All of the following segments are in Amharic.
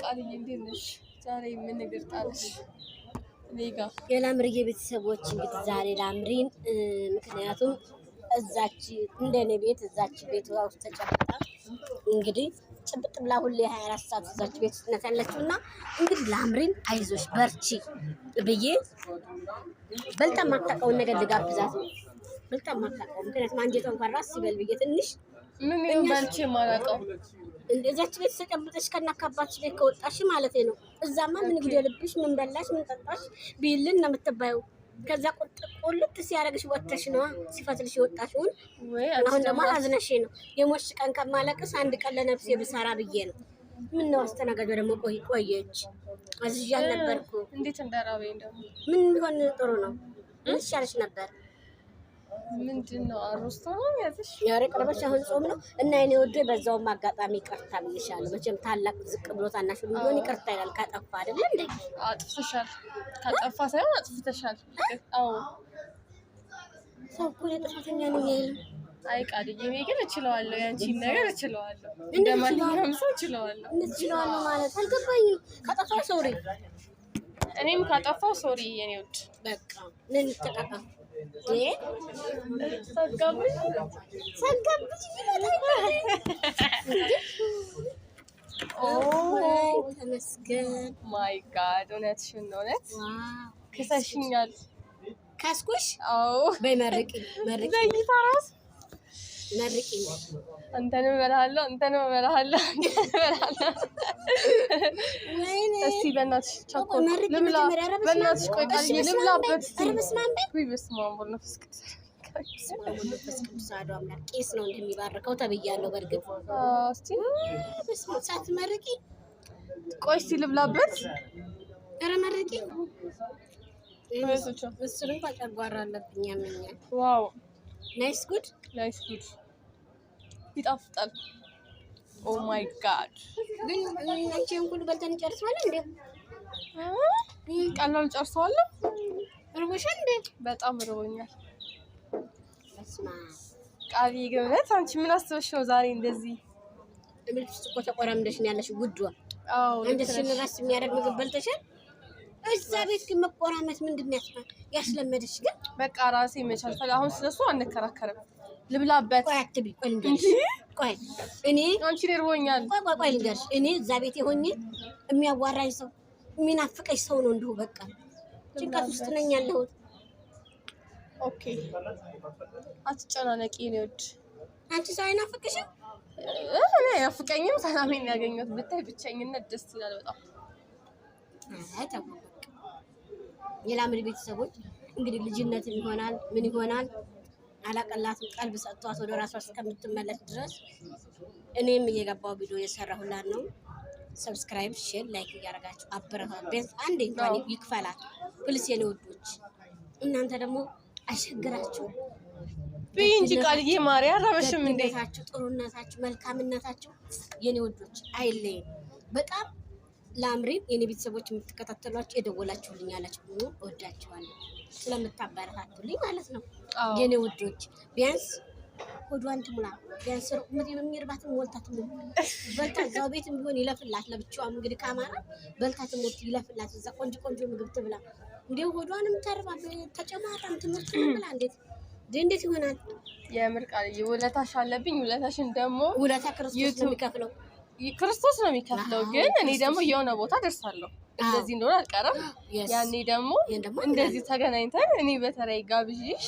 ቃልዬ እንዴት ነሽ? ዛሬ ምን እግር ጣለሽ? እኔ ጋ የላምርዬ ቤተሰቦች እንግዲህ ዛሬ ላምሪን ምክንያቱም እዛች እንደኔ ቤት እዛች ቤት ውስጥ ተጨብጣ እንግዲህ ጭብጥ ብላ ሁሌ 24 ሰዓት እዛች ቤት ውስጥ ናት ያለችው እና እንግዲህ ላምሪን አይዞሽ በርቺ ብዬ በልታ የማታውቀውን ነገር ልጋብዛት ነው። በልታ የማታውቀው ምክንያቱም አንጀቷ እንኳን ራስ ሲበል ብዬ ትንሽ ምን ይሁን በልቼ የማላውቀው እዛች ቤት ተቀምጠሽ ከናካባትሽ ቤት ከወጣሽ ማለት ነው። እዛማ ምን ግደልብሽ፣ ምን በላሽ፣ ምን ጠጣሽ ቢልን ነው የምትባየው። ከዛ ቁልጥ ሲያደርግሽ ወጥተሽ ነዋ ሲፈትልሽ የወጣሽውን። አሁን ደግሞ አዝነሽ ነው የሞሽ ቀን ከማለቅስ አንድ ቀን ለነፍሴ ብሰራ ብዬ ነው። ምን ነው አስተናጋጇ ደግሞ ቆይ ቆየች አዝዣ ነበርኩ። እንዴት እንደራበኝ ደግሞ ምን ቢሆን ጥሩ ነው? ምን ይሻልሽ ነበር? ምንድን ነው አሮስቶ ነው ያዘሽ? ኧረ ቅርበሽ አሁን ጾም ነው እና የኔ ወዶ በዛውም አጋጣሚ ይቅርታ ብዬሻለሁ። መቼም ታላቅ ዝቅ ብሎ ታናሽ ቢሆን ይቅርታ ይላል። ካጠፋ አይደለ እንዴ? አጥፍተሻል። ካጠፋ ሳይሆን አጥፍተሻል። አዎ ሰው እኮ እኔ ጥፋተኛ ነኝ አይልም። አይ ቃልዬ፣ እኔ ግን እችለዋለሁ፣ ያንቺን ነገር እችለዋለሁ። እንደ ማንኛውም ሰው እችለዋለሁ። እንዴት እችለዋለሁ ማለት አልገባኝም። ካጠፋ sorry፣ እኔም ካጠፋው sorry የኔ ውድ። በቃ ምን ተቃቃ ተመስገን። My God እውነትሽን ነው። እውነት ክሰሽኛል። ካስኩሽ? አዎ። በይ መርቂኝ፣ መርቂኝ። በእይታ እራሱ መርቂኝ። አንተንም እበልሃለሁ፣ አንተንም እበልሃለሁ፣ አንተንም እበልሃለሁ። ወይኔ እስቲ በእናትሽ ቸኮል መርቂኝ ልብላ። መጀመሪያ። ኧረ በስመ አብ። በእናትሽ ቆይ ቃልዬ እሺ፣ በስመ አብ ልብላበት። በይ። ኧረ በስመ አብ በይ። ውይ በስመ አብ ወወልድ ወመንፈስ ቅዱስ። በስመ አብ ወወልድ ወመንፈስ ቅዱስ አሐዱ አምላክ። ቄስ ነው እንደሚባርከው ተብያለሁ። በእርግጥ አዎ፣ እስቲ በስመ አብ ሳትመርቂ ቆይ እስቲ ልብላበት። ኧረ መርቂኝ። ምስር እንኳን ጨጓራ አለብኝ ያመኛል። Wow Nice good። Nice good፣ ይጣፍጣል። Oh my God። ግን አንቺ ይሄን ሁሉ በልተን እንጨርሰዋለን እንዴ? ቀላል ጨርሰዋለሁ። እርቦሻል እንዴ? በጣም ርቦኛል። በስመ አብ። ቃልዬ ግን እውነት አንቺ ምን አስበሽ ነው ዛሬ እንደዚህ? ቤት ውስጥ እኮ ተቆራምደሽ ነው ያለሽ ውዷ። አዎ ልክ አንጀትሽን ነሽ። ራስ የሚያደርግ ምግብ በልተሻል። እዛ ቤት ግን መቆራመት ምንድን ነው ያስለመደሽ ግን? በቃ ራሴ መቻል አሁን ስለሱ አንከራከርም። ልብላበት። ቆይ አትቢ፣ ቆይ ልንገርሽ። ቆይ እኔ አንቺ እርቦኛል። ቆይ ቆይ ቆይ ልንገርሽ። እኔ እዛ ቤት ሆኜ የሚያዋራኝ ሰው የሚናፍቀኝ ሰው ነው። እንዲሁ በቃ ጭንቀት ውስጥ ነኝ ያለሁት። Okay አትጨናነቂ የኔ ውድ። አንቺ ሰው አይናፍቅሽም? እኔ አይናፍቀኝም። ሰላሜን ያገኘሁት ብታይ ብቸኝነት ደስ ይላል በጣም። አይ ተው በቃ። የላምሪ ቤተሰቦች እንግዲህ ልጅነትም ይሆናል ምን ይሆናል አላቀላትም። ቀልብ ሰጥቷት ወደ ራሷ እስከምትመለስ ድረስ እኔም እየገባው ቪዲዮ እየሰራሁላት ነው። Subscribe፣ share፣ like እያደረጋችሁ አበረታት። ቢያንስ አንዴ እንኳን ይክፈላት please የኔ ውዶች። እናንተ ደግሞ አሸግራችሁ ብይ እንጂ ቃልዬ ማርያም አረበሽም እንዴ? ደግነታችሁ፣ ጥሩነታችሁ፣ መልካምነታችሁ የኔ ውዶች አይለይም። በጣም ለአምሪን የኔ ቤተሰቦች የምትከታተሏቸው የደወላችሁልኝ ያላችሁ እወዳችኋለሁ፣ ስለምታበረታቱልኝ ማለት ነው። የኔ ውዶች ቢያንስ ሆዷን ትሙላ፣ ቢያንስ የሚርባትን ሞልታ ትሙላ። በልታ እዛው ቤትም ቢሆን ይለፍላት፣ ለብቻዋም እንግዲህ ካማራ በልታ ትሙት ይለፍላት። እዛ ቆንጆ ቆንጆ ምግብ ትብላ። እንዲሁ ሆዷንም ተርባ ተጨማራም ትምህርት ብላ እንዴት እንዴት ይሆናል? የምር ቃልዬ ውለታሽ አለብኝ። ውለታሽን ደግሞ ውለታ ክርስቶስ ነው የሚከፍለው። ክርስቶስ ነው የሚከፍለው። ግን እኔ ደግሞ የሆነ ቦታ ደርሳለሁ። እንደዚህ እንደሆነ አልቀርም። ያኔ ደግሞ እንደዚህ ተገናኝተን እኔ በተለይ ጋብዤሽ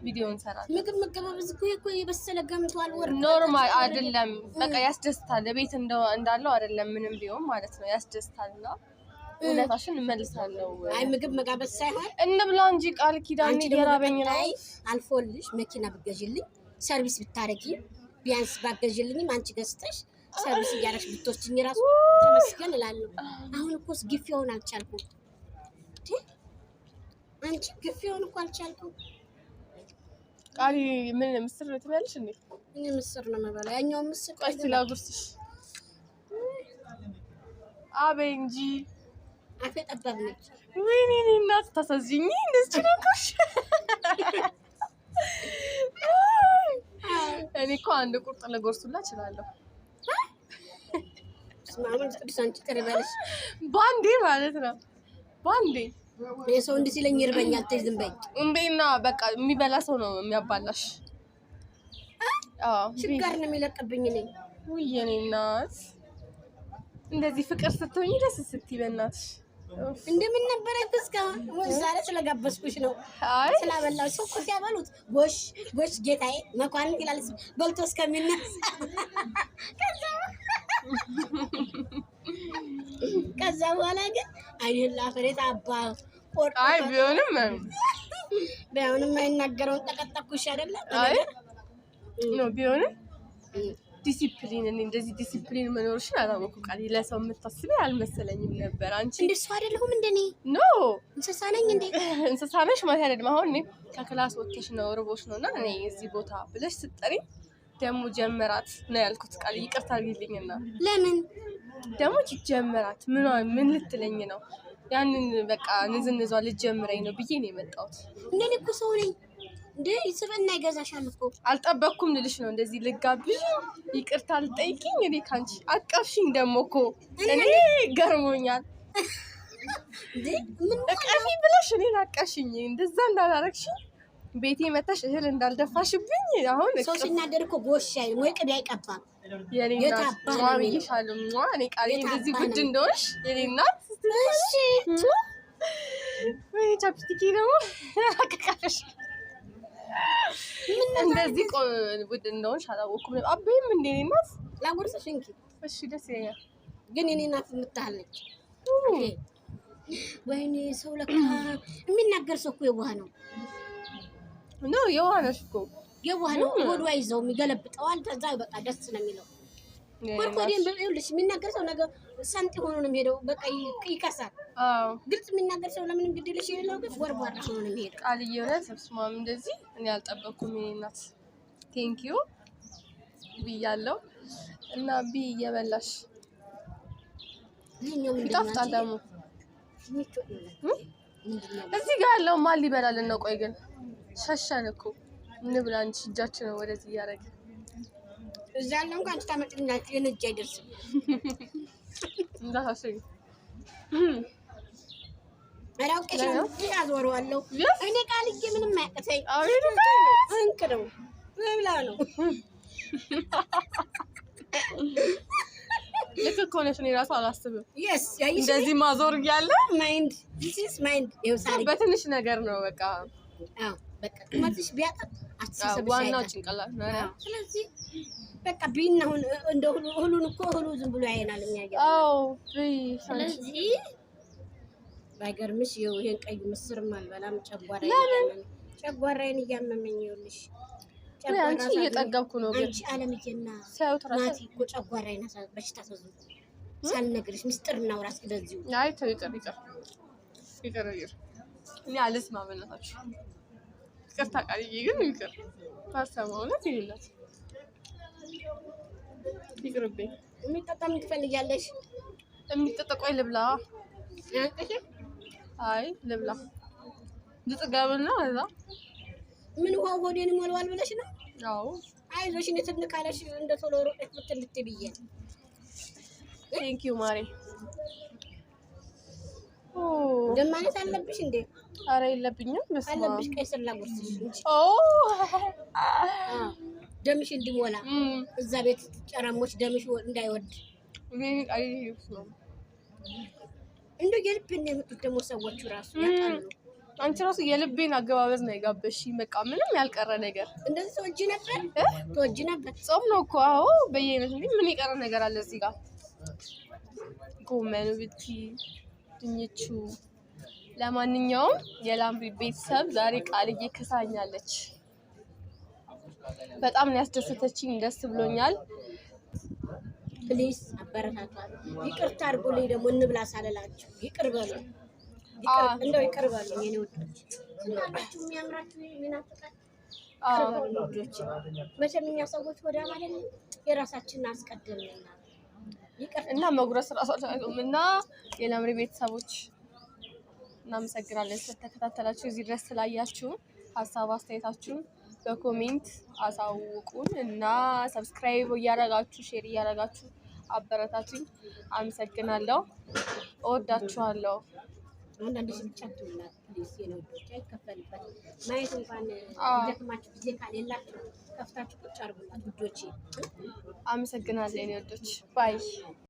ቪዲዮ እንሰራለን። ምግብ መገባበዝ እኮ የበሰለ ገምቷል። ወር Normal አይደለም። በቃ ያስደስታል። ቤት እንዳለው አይደለም ምንም ቢሆን ማለት ነው ያስደስታል። እና ውለታሽን እመልሳለሁ። አይ ምግብ መጋበዝ ሳይሆን እንብላ እንጂ ቃል ኪዳን እየራበኝ ነው። አልፎልሽ መኪና ብትገዢልኝ ሰርቪስ ብታረጊ ቢያንስ ባገዥልኝም አንቺ ገዝተሽ ሰርቪስ እያደረግሽ ብትወስጂኝ እራሱ ተመስገን እላለሁ። አሁን እኮ ግፊያውን አልቻልኩም። አንቺ ግፊያውን እኮ አልቻልኩም። ቃሊ ምን ምስር ትበያለሽ እንዴ? እኔ ምስር ነው የምበላው። ያኛው ምስር ቆይ እስኪ ላጉርስሽ። አበይ እንጂ አፌ ጠባብ ነች። ወይኔ እኔ እናት ታሳዝኝ። እንደዚህ ነው እኮ። እኔ እኮ አንድ ቁርጥ ልጎርሱላ እችላለሁ። በስመ አብ ወወልድ ቅዱስ አንቺ ቅር ይበልሽ። ባንዴ ማለት ነው ባንዴ። የሰው እንዲህ ሲለኝ ይርበኛል። ተይ ዝም በይ። እምቤና በቃ የሚበላ ሰው ነው የሚያባላሽ። አዎ ችጋር ነው የሚለቅብኝ እኔ። ውይ የኔ እናት እንደዚህ ፍቅር ስትሆኝ ደስ ስትይ በእናትሽ። እንደምን ነበረ እስካሁን ዛሬ ስለጋበዝኩሽ ነው። አይ ስላበላው ሰው እኮ ሲያበሉት ጎሽ ጎሽ ጌታዬ መኳንንት ይላል በልቶ እስከሚነሳ። ከዛ በኋላ ግን አይንህን ላፈር አባ ቆርጦ። አይ ቢሆንም ቢሆንም አይናገረውን ጠቀጠኩሽ አይደለ? አይ no ቢሆንም ዲሲፕሊን፣ እኔ እንደዚህ ዲሲፕሊን መኖርሽን አላወኩም። ቃል ለሰው የምታስቢ አልመሰለኝም ነበር። አንቺ እንደ ሰው አይደለሁም እንደኔ? No። እንስሳ ነኝ እንዴ? እንስሳ ነሽ ማለት አይደለም። አሁን እኔ ከ class ወጥተሽ ነው ርቦሽ ነው እና እኔ እዚህ ቦታ ብለሽ ስትጠሪ ደግሞ ጀመራት ነው ያልኩት። ቃል ይቅርታ አድርጊልኝና ለምን? ደግሞ ጀመራት ምን ምን ልትለኝ ነው? ያንን በቃ ንዝንዟ ልጀምረኝ ነው ብዬ ነው የመጣሁት። እንደኔ እኮ ሰው ነኝ እንዴ? ስብዕና ይገዛሻል እኮ። አልጠበቅኩም ልልሽ ነው። እንደዚህ ልጋብዥ ይቅርታ ልጠይቂኝ እኔ ካንቺ አቀፍሽኝ ደግሞ እኮ እኔ ገርሞኛል። እንዴ ምን? እቀፊ ብለሽ እኔን አቀፍሽኝ። እንደዛ እንዳላረግሽኝ ቤቴ መተሽ እህል እንዳልደፋሽብኝ አሁን ሰው ሲናደር እኮ ጎሽ አይልም ወይ ቅቤ አይቀባም። የኔ እናት የታባህ ሟ ነው። ብዬሻለሁ። ሟ እኔ ቃሌ እንደዚህ የታባህ ጉድ ነው። እንደሆንሽ የኔ እናት። እሺ። ወይ chapstick ኤ ደግሞ አቀቃሽ እንደዚህ ጉድ እንደሆንሽ አላወኩም። አበይም እንደ እኔ እናት። ላጎርስሽ እንኪ። እሺ ደስ ይለኛል። ግን የኔ እናት የምታህል ነች። ወይኔ ሰው ለካ የሚናገር ሰው እኮ የዋህ ነው። No የዋህ ነሽ እኮ። የዋህ ነው። ሆዱ አይዘውም፣ ይገለብጠዋል። ከዛ በቃ ደስ ነው የሚለው። ኮርኮዴን ይኸውልሽ፣ የሚናገር ሰው ነገ ሰንጥ ሆኖ ነው የሚሄደው። በቃ ይከሳል። አዎ። ግልጽ የሚናገር ሰው ለምንም ግድ የለሽ የሌለው ግን ወርዋራ ሆኖ ነው የሚሄደው። ቃልዬ እውነት ስብስማም እንደዚህ እኔ አልጠበቅኩም። የኔ እናት thank you ብያለሁ። እና ቢ እየበላሽ ይኸኛው ምንድን ነው? ይጣፍጣል ደግሞ። ምንድን ነው? እዚህ ጋር ያለው ማን ሊበላልን ነው? ቆይ ግን ሸሸን እኮ። እንብላ እንጂ እጃችንን ወደዚህ እያደረግን። እዛ ያለው እንኳን አንቺ ታመጭልኛለሽ፣ የእኔ እጅ አይደርስም። እንዳታስቢ። ኧረ አውቄሽ ነው እንጂ አዞረዋለሁ። Yes. እኔ ቃልዬ ምንም አያቅተኝ። አቤት። እንቅ ነው ብላ ነው። ልክ እኮ ነሽ። እኔ እራሱ አላስብም Yes ያይሽ እንደዚህ ማዞር እያለ። Mind, this is mind። ይኸው ሳሪ። በትንሽ ነገር ነው በቃ። አዎ በቃ ቁመትሽ ቢያጥር አስተሳሰብሽ ዋናው አይቀርም። ጭንቅላት ነው። አዎ፣ ስለዚህ በቃ ቢና አሁን እንደ እህሉ እህሉን እኮ እህሉ ዝም ብሎ ያየናል እኛ እያልን። አዎ ብይ። ስለዚህ ባይገርምሽ ይኸው ይሄን ቀዩ ምስርም አልበላም። ጨጓራዬን ለምን? ጨጓራዬን እያመመኝ ይኸውልሽ። ወይ አንቺ እየጠገብኩ ነው ግን አንቺ አለምዬና ሲያዩት እራሱ ናቲ እኮ ጨጓራዬን በሽታ ሰዙ ሳልነግርሽ ምስጢር እናውራ እስኪ በዚሁ። አይ ተው፣ ይቅር ይቅር ይቅር ይቅር። እኔ አልስማ በእናታችሁ። ይቅርታ ቃልዬ ግን ይቅር። አልሰማ እውነት ይሉላት ይቅርብኝ። የሚጠጣ ምን ትፈልጊያለሽ? የሚጠጣ ቆይ ልብላ። አንቀሽ አይ ልብላ ልጥገብና እዛ ምን ውሃ ሆዴን ይሞላዋል ብለሽ ነው? አዎ። አይዞሽ እኔ ትን ካለሽ እንደ ቶሎ ሮጠሽ ብትልት ብዬ። Thank you ማሬ። ኦ። ደም ማለት አለብሽ እንዴ? ኧረ የለብኝም። በስመ አብ። አለብሽ። ቀይ ስር ላጉርስሽ እንጂ። ኦ። አዎ፣ ደምሽ እንዲሞላ እዛ ቤት ጨረሞች ደምሽ እንዳይወድ። ወይኔ ቃልዬ በስመ አብ። እንደው የልብን ነው የመጡት ደግሞ ሰዎቹ ራሱ ያውቃሉ። አንቺ ራሱ የልቤን አገባበዝ ነው የጋበዝሽኝ። በቃ ምንም ያልቀረ ነገር። እንደዚህ ተወጂ ነበር ተወጂ ነበር። ጾም ነው እኮ። አዎ በየአይነቱ እንጂ ምን የቀረ ነገር አለ እዚህ ጋር? ጎመኑ ብቲ ድንቹ። ለማንኛውም የላምሪ ቤተሰብ ዛሬ ቃልዬ ክሳኛለች። በጣም ነው ያስደሰተችኝ። ደስ ብሎኛል። Please አበረታቷል። ይቅርታ አድርጉልኝ ደግሞ እንብላ ሳልላችሁ ይቅር በሉ። እንደው ይቅር በሉ የኔ ውዶች። ስናላችሁ የሚያምራችሁ የሚናፍቃል ይቅር በሉ ውዶች። መቼም እኛ ሰዎች ወዳም አይደለም የራሳችንን አስቀድምና ይቅርታ እና መጉረስ እራሱ አልቻልኩም። እና የላምሪ ቤተሰቦች እናመሰግናለን ስለተከታተላችሁ፣ እዚህ ድረስ ስላያችሁን፣ ሀሳብ አስተያየታችሁን በ comment አሳውቁን እና subscribe እያደረጋችሁ share እያደረጋችሁ አበረታቱኝ። አመሰግናለሁ። እወዳችኋለሁ። አንዳንድ ሰው ብቻ ትውላት please፣ የኔ ውዶች አይከፈልበት። ማየት እንኳን ቢደክማችሁ ጊዜ ካሌላችሁ ከፍታችሁ ቁጭ አድርጉላት ውዶቼ። አመሰግናለሁ የኔ ውዶች bye።